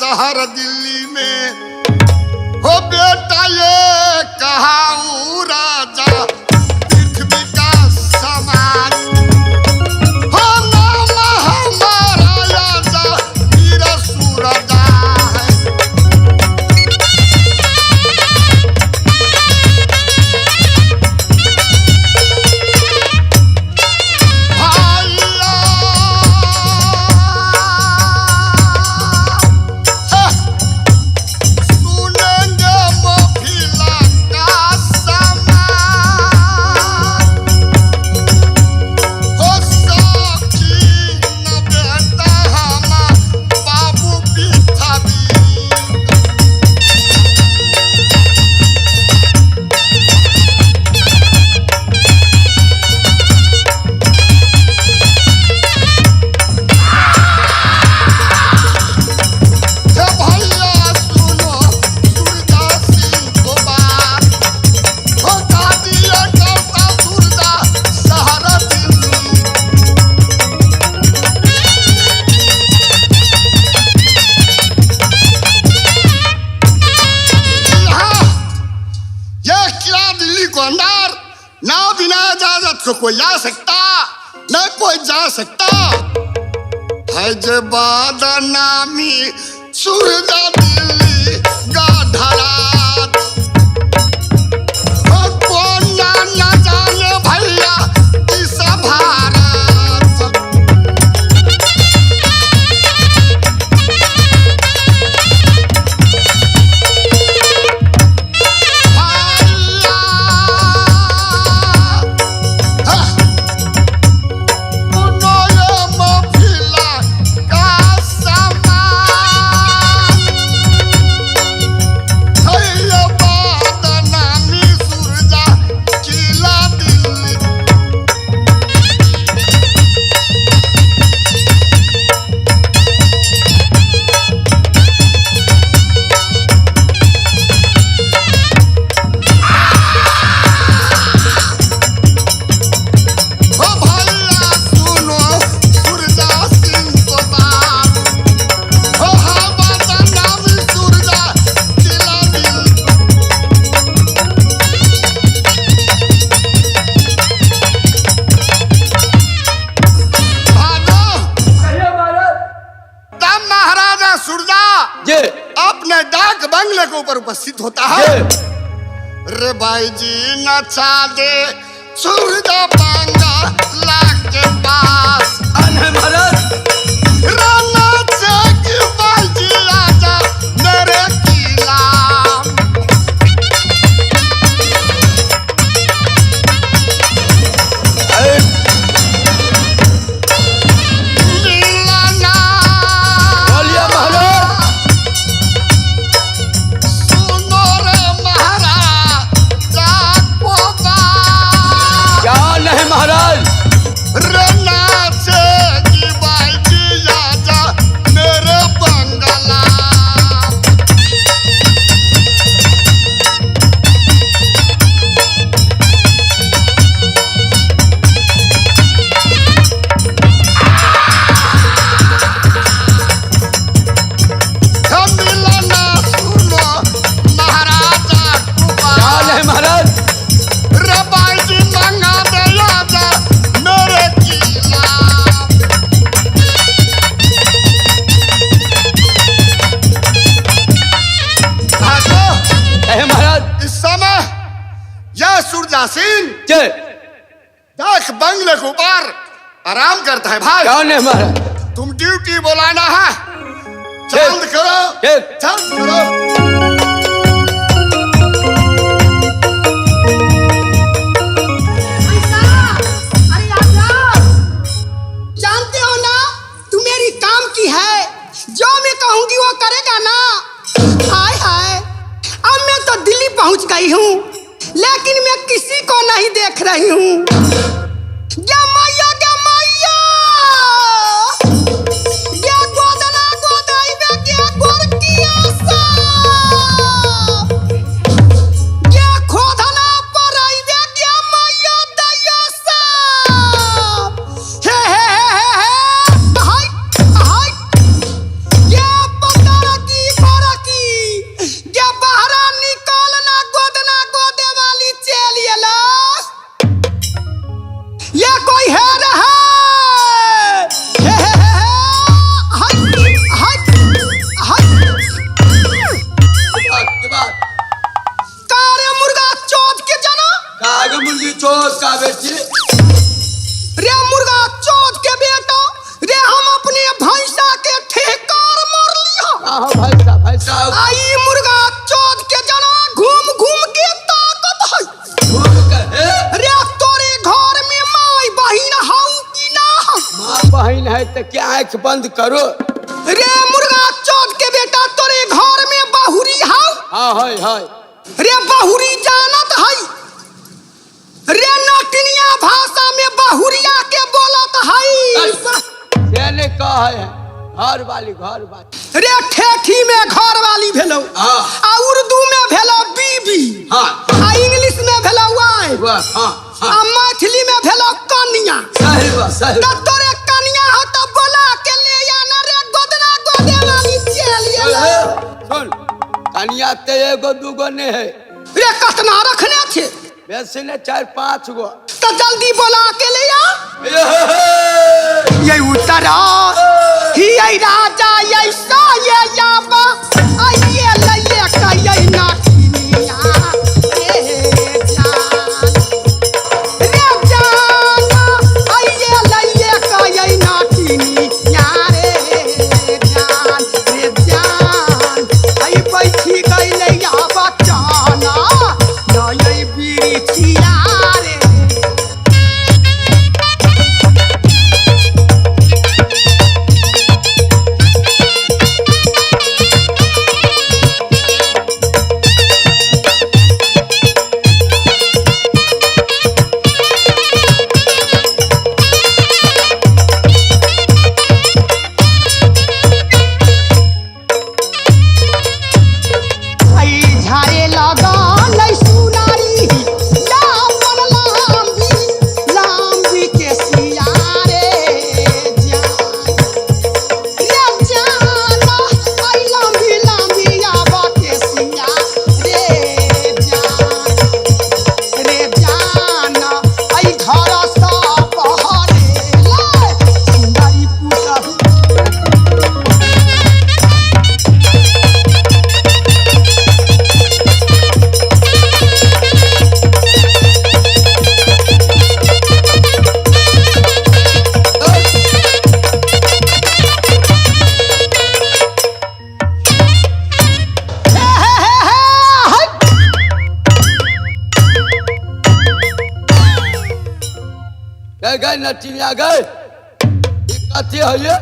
शहर दिल्ली में। हो बेटा ये कहा राजा पृथ्वी का समान। हो नाम हमारा राजा वीर सूरजा है। भाइया सुनेंगे मोफिला का समान। हो सखी न बेटा हम बाबू पृथ्वी। हे भैया सुनो सुरजा सिंह को बात। हो दिया करता सुरजा शहर दिल्ली। यहाँ ये किला दिल्ली को अंदर ना बिना इजाजत को कोई आ सकता न कोई जा सकता है। जे बदनामी सुरजा दिल्ली गाढ़रात। हो कौन ना न जाने भैया इस भारत। भैया सुनो ये मोफिला का समान। है ये बदनामी सुरजा किला दिल्ली। ओ भैया सुनो सुरजा सिंह को बात। हो हाँ बदनामी सुरजा किला दिल्ली। भागो। कहिए महाराज। तब महाराजा सुरजा जी अपने डाक बंगले के ऊपर उपस्थित होता है। जी रे भाई जी नचा दे सुरजा बंगला के पास। आन है महाराज। रे नाचे की भाई जी आजा मेरे किला। अरे मिलना बोलिए महाराज। सुनो रे महाराजा को बात। क्या नहीं महाराज। रे नाचे की भाई जी आजा मेरे बंगला। हे मिलना सुनो महाराजा क्या कुमार। नहीं महाराज। रे भाई जी मंगा दे आजा मेरे किला। भागो। कहे महाराज। इस समय यह सुरजा सिंह जी डाक बंगले के ऊपर आराम करता है। भाई क्या नहीं महाराज। तुम ड्यूटी बुलाना है, जल्द करो, ठीक। जल्द करो। ऐसा, अरे आजा। जानते हो ना तू मेरी काम की है, जो मैं कहूंगी वो करेगा ना। हाय हाय, अब मैं तो दिल्ली पहुंच गई हूँ, लेकिन मैं किसी को नहीं देख रही हूँ। गे मैया, गे मैया, गे गोदना गोदाई में गे गोरकिया सा। गे खोदना पराइबे गे मैया दैया सा। हे हे हे हे हे, हाय हाय, गे पता की हाँ हाँ भैंसा भैंसा। आई मुर्गा चोद के जना घूम घूम के ताकत है। घूम के हे? रे तोरे घर में माई बहिन हऊ कि ना हऊ? माँ बहन है तो क्या आँख बंद करो? रे मुर्गा चोद के बेटा तोरे घर में बहुरी हऊ? हाँ है है। रे बहुरी जानत है? रे नटिनिया भाषा में बहुरिया के बोलत है। से नहीं कहे है, घर वाली घर वाली। रे ठेठी में घर वाली भेलो। हाँ। आ उर्दू में भेलो बीबी। हाँ। आ इंग्लिश में भेलो वाइफ। वाह हाँ हाँ। आ मैथिली में भेलो कन्या। सही बा सही। त तोरे कन्या हो त बोला के ले आ ना रे गोदना गोदे वाली चल ये। सुन कनिया ते एगो दूगो नहीं है। रे कतना रखने छे? वैसे ने 4 5 गो। त जल्दी बोला के ले आ। ये उतरा ही ये राजा ये सा ये याबा आइए लइए का ये नाटिनिया रे जान रे जाना आइए लइए का ये नाटिनिया रे जान रे जान आई बैठी गइले याबा चाना नई बिरिछिया रे। आई झारे लगल सुनारी लामन लांबी लांबी के सियारे जान रे जान आई लांबी लांबी आबा के सिया रे जान रे जान आई घर सा पहरे ले सुंदरी पुतहु। हे हे हे हे हे। गए गए नटिनिया गए। ई कथी है ये?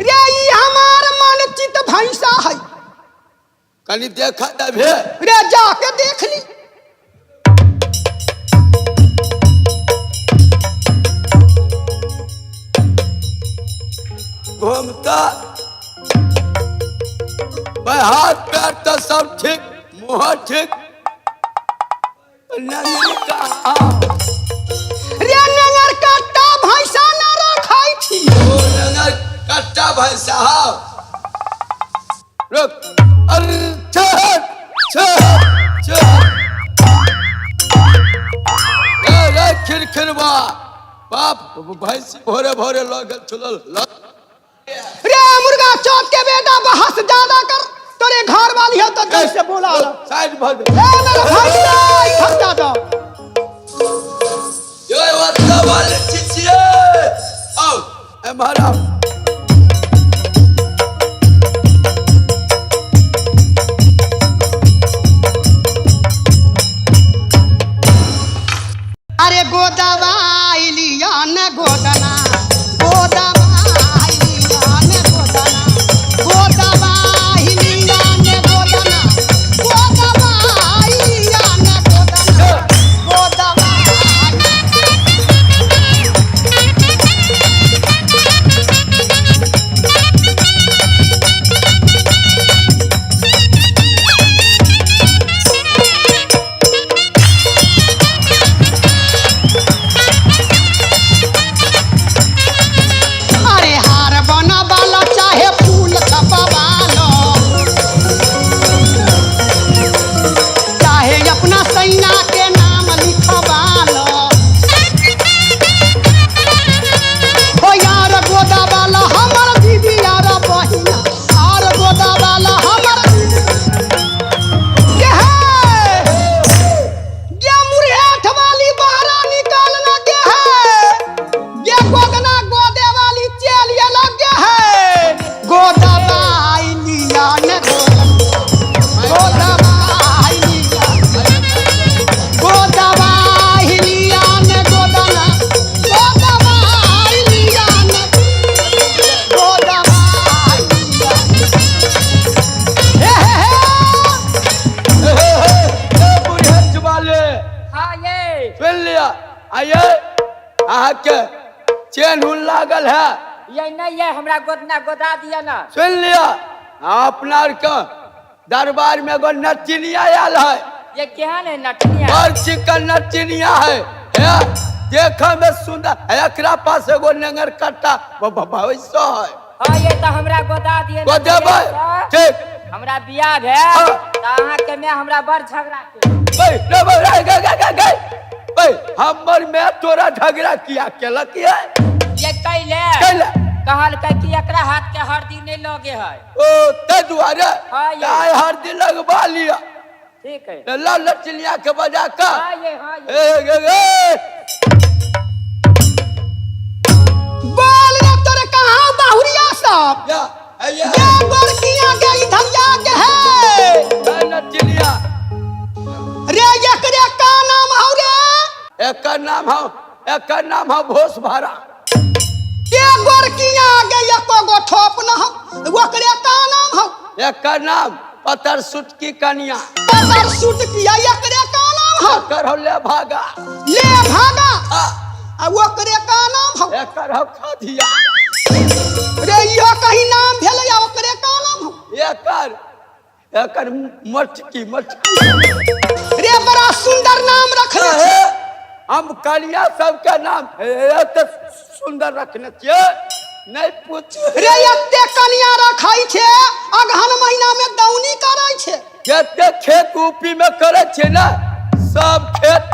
रे ई हमार मन चित भैंसा है। कनी देखा तभे। रे जाके देख ली। घूमता भाई हाथ पैर तो सब ठीक, मुँह ठीक। नंगरी का रे नंगर कट्टा भैंसा ना रखाई थी। ओ नंगर कट्टा भाई साहब रुक। अरे छह छह छह अरे खिरखिरवा बाप भैंसी भोरे भोरे लगल चलल। रे मुर्गा चौथ के बेटा बहस ज्यादा कर तोरे घर वाली हो तो जैसे बोला ला। साइड भर दे। ए मेरा भैंसा इधर जा जा। यो वत्ता वाले चिचिए आओ ए महाराज। अरे गोदवाई लिया न गोदना गोदवाई लिया न गोदना गोदवाई लिया न गोदना गोदवाई लिया न गोदना गोदवाई। लागल है। ये नहीं ये हमरा गोदना गोदा दिया ना। सुन लिया, अपना आर के दरबार में एगो नचिनिया आयल है। ये केहन है नटनिया? बड़ चिकन नचिनिया है, है देखे में सुंदर है। एकरा पास एगो नेंगर कट्टा भविष्य है। हाँ ये तो हमरा गोदा दिया ना। गोदेबै ठीक। हमरा बियाह भेल हाँ। तऽ अहाँके में हमरा बड़ झगड़ा के। बे रे बे रे गे गे गे गे बे, हमर में तोरा झगड़ा किया केलक ये? ये कैले कैले? कहलकै कि एकरा हाथ के हरदी नहीं लगे है। ओ तै दुआरे हाँ ये। काय हरदी लगवा लिया। ठीक है। ला लचिनिया के बजा का। हाँ ये, हाँ ये। ए गे गे बोल रे तोरे कहाँ बाहुरिया सब? या ए ये ये गोरकिया के इधरिया के है। ए नचिनिया रे एकरे का नाम हौ रे? एकर नाम हौ, एकर नाम हौ भोस भारा। ये गोरकिया के एको गो ठोप न हौ, ओकरे का नाम हौ? एकर नाम पतर सुटकी कनिया। पतर सुटकिया एकरे का नाम हौ? एकर हौ ले भागा। ले भागा। आ आ ओकरे का नाम हौ? एकर हौ खधिया। रे इहो कहीं नाम भेलै आ ओकरे का नाम हौ? एकर एकर मटकी मटकी। रे बड़ा सुंदर नाम रखले छै। हे, हम कनिया सबके नाम एते सुंदर रखने छियै, नहीं पूछ। रे एते कनिया रखै छै, अगहन महीना में दौनी करै छै। जते खेत यूपी में करै छै ने, सब खेत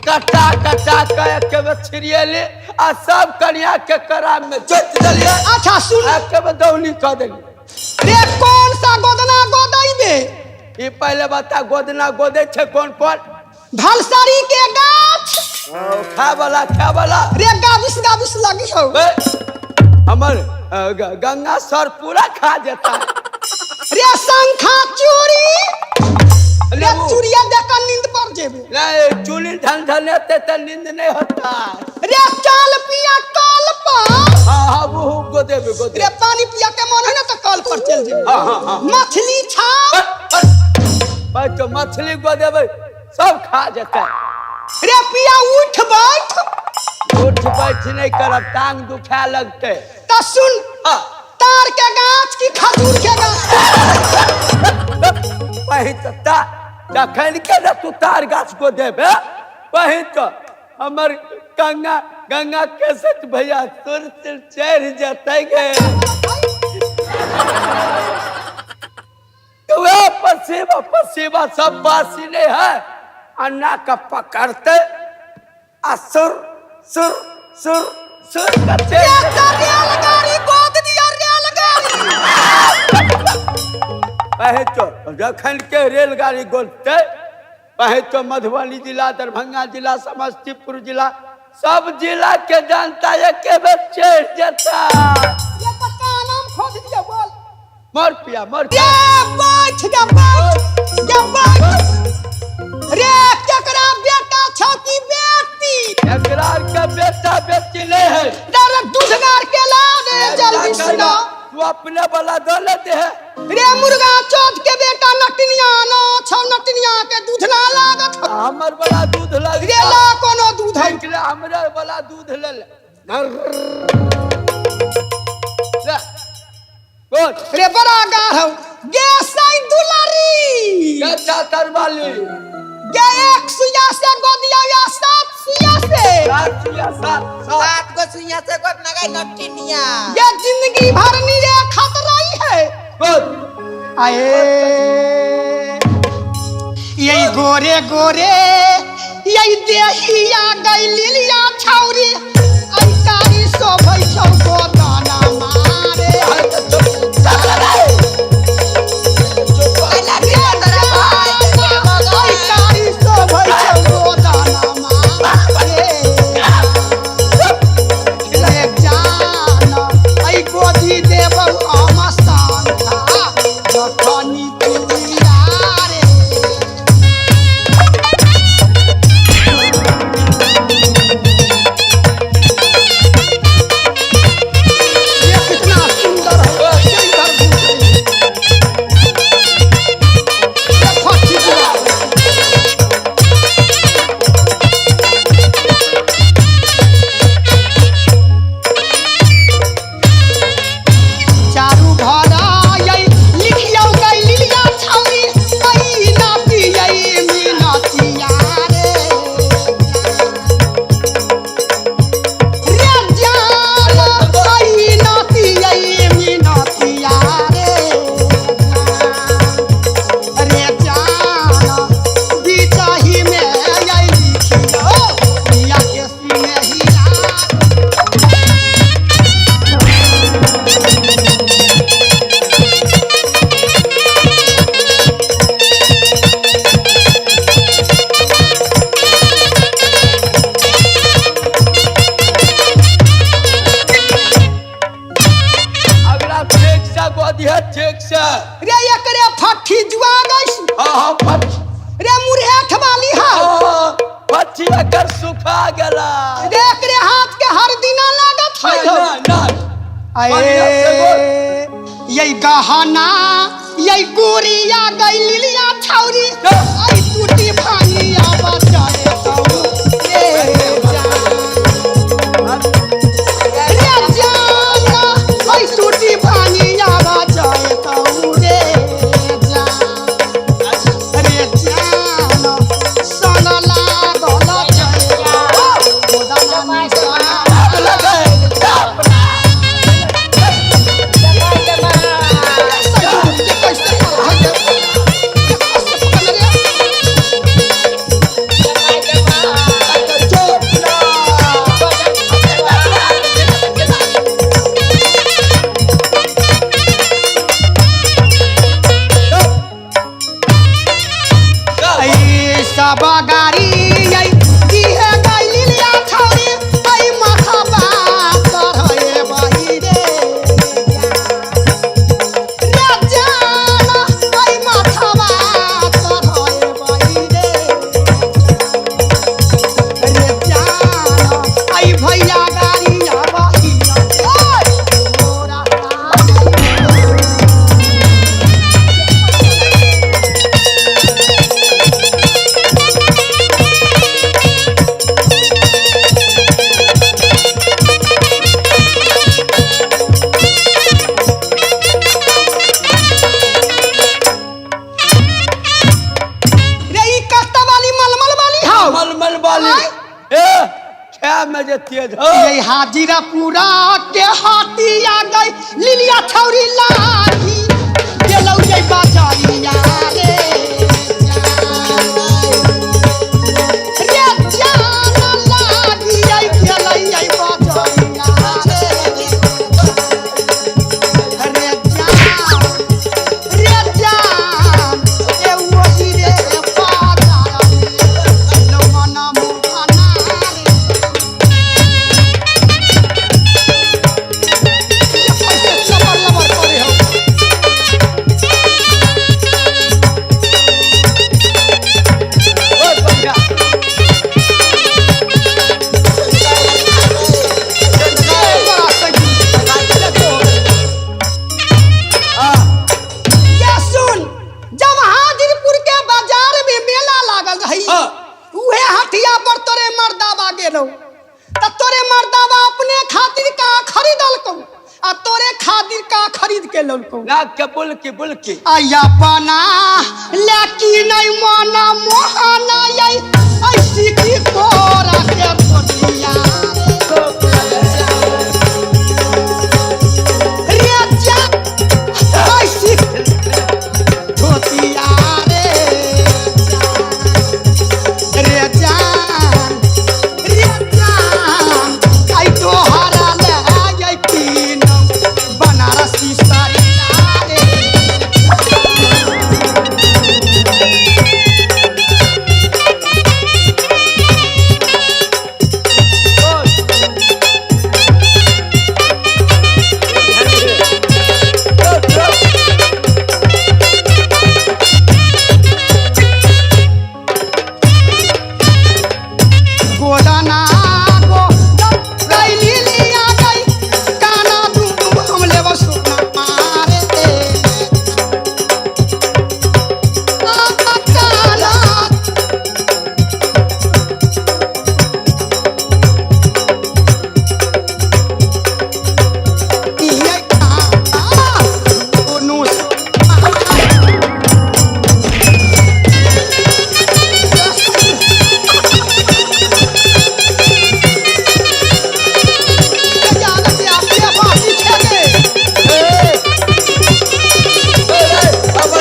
कटा कटा के एके बेर छिड़ियेली आ सब कनिया के कराम में जोति देलियै। अच्छा सुन, एके बेर दौनी कऽ देलियै। रे कौन सा गोदना गोदैबे? ई पहिले बता, गोदना गोदै छै कोन कोन? भलसरी के गाछ। ओ, खाय वाला, खाय वाला। रे गाबिस गाबिस लगी हौ। बे, हमर गंगा सर पूरा खा जेता। रे शंखा चूड़ी। रे लेबू। चूड़िया देख के नींद पड़ जेबे। नहीं, चूड़ी धन धन ते नींद नहीं होता। रे चल पिया कल पर। हाँ हाँ वो गोदेबे गोदेबे। रे पानी पिया के मन है ना तो कल पर चल जेबे। हाँ हाँ हाँ। मछली छाप। भाई तो मछली गोदेबे सब खा जेता। रे पिया उठ बैठ। उठ बैठ नहीं करब, टांग दुखा लगते। त सुन, हाँ। तार के गाछ की खजूर के गाछ? वही तो ता जखन के ने तू तार गाछ को देबे, वही तो हमर गंगा गंगा कैसेट भैया सुर सुर चढ़ जतै गे। तो वह पसीबा पसीबा सब बासी नहीं है, अन्ना का पकड़ते आ सुर सुर सुर सुर करते। रे त रेलगाड़ी गोद दिया रेलगाड़ी। वही तो जखन के रेलगाड़ी गोदते, वही तो मधुबनी जिला, दरभंगा जिला, समस्तीपुर जिला, सब जिला के जनता एके बेर चढ़ जेता। रे त का नाम खोज दिया बोल। मर पिया मर। रे बैठ जा बैठ जा बैठ। रे केकरा बेटा छौ की बेटी? एकरा के बेटा बेटी नहीं है। दर दूधगार के ला दे जल्दी सुना। तू अपने वाला दो लेते है। रे मुर्गा चौथ के बेटा नटिनिया ना छौ, नटिनिया के दूध ना लागत हौ। हमर वाला दूध लग रे ला कोनो दूध हौ। ले, हमरे वाला दूध ले ले। ले। बोल। रे बड़ा गाढ़ हौ। गे सई दुलारी। के चातर वाली? गे एक सुइया से गोदिया या सात सुइया से? सात सुइया, सात सात। सात गो सुइया से गोद नगाई नटिनिया। गे जिंदगी भर नीरे खत रही है। बोल। आए यही गोरे गोरे यही देहिया गई लिलिया छौरी, आई कारी शोभै छौ गोदना मारे। आई कारी शोभै छौ गोदना मारे। ले जान आई गोदी देबौ अमसान खा जखनी चुड़िया रे। से गोदी है ठीक से। रे एकरे फट्ठी जुआ गई। हाँ हाँ फट। रे मुरहेठ वाली है। हाँ, फट्ठी एकर सुखा गेला। रे एकरे हाथ के हर दिना लागत है। नहीं नहीं। अये यही गहना यही गुड़िया गई लिलिया छौरी आई टूटी भांगिया बचाए तो रे जान रे जान आई टूटी भांगिया बचाए तो रे जान रे जान सन लागल जाए गोदाना निशाना। सब गाड़ी आई दिहे गई लिलिया छौरी आई माथा बात करहे बही रे रे जान आई माथा बात करहे बही रे रे जान आई भैया गाड़ी आबही ओए तोरा। रे ई कस्ता वाली मलमल वाली हौ। मलमल वाली। ए खे में जे तेज हो। ये हाजिरा पूरा के हाथी आ गई लिलिया छौरी लाठी गेलौ ये बाजारिया रे रे जान लागी आई गेलै आई बाजारिया रे रे जान रे जान ए ओही रे बाजार लो मना मुहाना रे। ये पैसे लबर लबर करे हो। बहुत बढ़िया। ये बड़ा सही। देखो। हाँ ये सुन, जब हाजीरपुर के बाजार में मेला लागल रही हाँ। उहे हटिया पर तोरे मर्दाबा गेलौ त तोरे मर्दाबा अपने खातिर का खरीदलकौ आ तोरे खातिर का खरीद के लौलकौ। नाक के बुलकी बुलकी। आया बना लेकिन नहीं माना मोहना आई ऐसी की तोरा के धोतिया रे जा ऐसी धोतिया रे जा रे जान रे जान आई तोहरा ले आई तीन बनारसी साड़ी रे। गोदाना गो गई लिलिया गई काना दूम हम लेब सोना मारे आ काना ये काना दोनों सोना। ए ए अब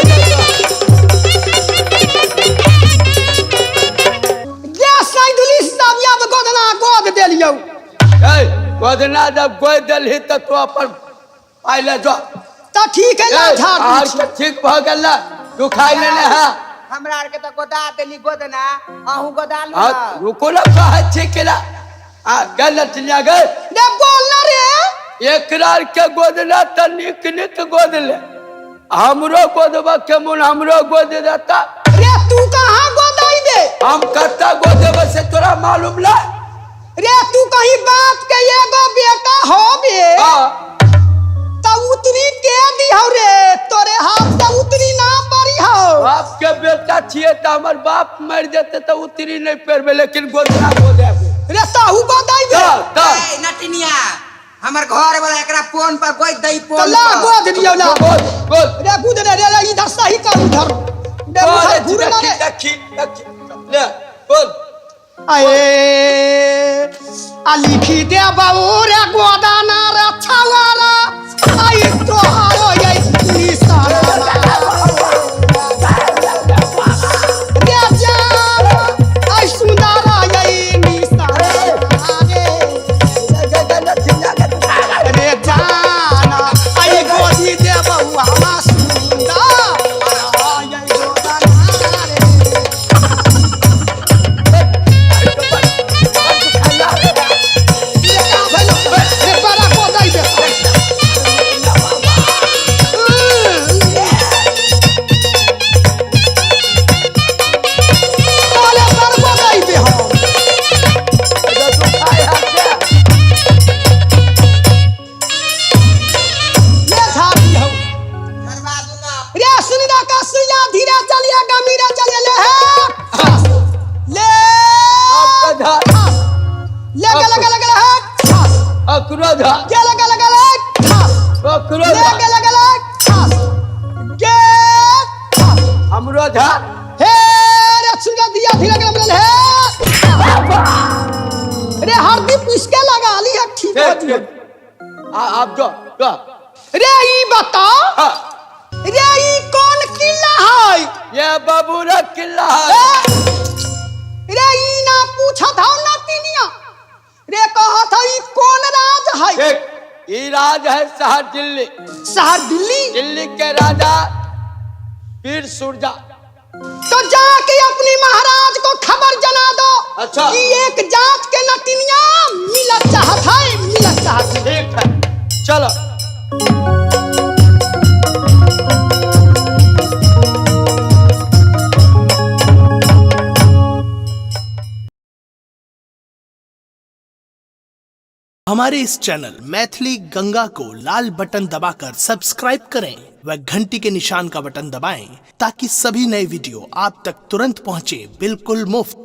ए गोदना जब गोद देलही त तू अपन पाइले जो। ठीक है ए, ना झाड़ आर के ठीक भ गेल ना तू खाइ लेने है। हमरा आर के तो गोदा देली गोदना अहूँ गोदा लू हाँ ना। रुको ना कहै छी केला आ गेल लठनिया गए। रे बोल ना रे। एकरा के गोदला त निक निक गोदले, हमरो गोदबा के मन हमरो गोद देता। रे तू कहाँ गोदाई दे? हम कत्ता गोदेबे से तोरा मालूम ला? रे तू कहीं बाप के एगो बेटा हो बे? हाँ। त उतरी के दिहौ रे, तोरे हाथ से उतरी ना पड़ी हो। बाप के बेटा छिए त हमर बाप मर जेते त उतरी नहीं पेरबे, लेकिन गोदना गोदेबे। रे ताहू गोदाई दे। ता ए नटिनिया, हमर घर वाला एकरा फोन पर गोद दई त फोन ला पर। गोद दियौ ला। गोद गोद। रे गुद रे, रे इधर सही कर उधर। रे उधर घूर ना रे। देखी देखी ले गोद। अये आ लिखी दे बाबू रे गोदाना रे छवारा, आई तोहारो ये निशाना रे जाना, आई सुंदरा ये निशाना रे। रे जाना आई गोदी दे बाबू हमा सुंदर ये गोदाना रे। रे बड़ा गोदाई दे। ताले पर गोदाई दे हम। ले झाड़ी हो। करवा दू ना। रे सुनिदा का सुइया धीरे चलिए गमीरे चलिए, ले हे ले ले गला गला गला हे खास। अकरो धा। गला गला गला खास। अकरो ले धा। गला गला खास गे खास। हमरो धा। हे रे सुनिदा दिया धीरे गला गला हे रे, हरदी पीस के लगा ली है ठीक हो ठीक जियो। ठीक। आ आप जो जो। रे ई बता, हाँ। रे ई कौन किला है? ये बाबूरा किला है। ए, रे ई ना पूछत हौ ना तिनिया, रे कहत हौ ई कौन राज है? ठीक, ई राज है शहर दिल्ली। शहर दिल्ली? दिल्ली के राजा वीर सुरजा। तो जाके अपनी महाराज को खबर जना दो। अच्छा। कि एक जात के नतिनिया मिलत चाहत है, मिलत चाहत है। ठीक है चलो। हमारे इस चैनल मैथिली गंगा को लाल बटन दबाकर सब्सक्राइब करें व घंटी के निशान का बटन दबाएं ताकि सभी नए वीडियो आप तक तुरंत पहुंचे बिल्कुल मुफ्त।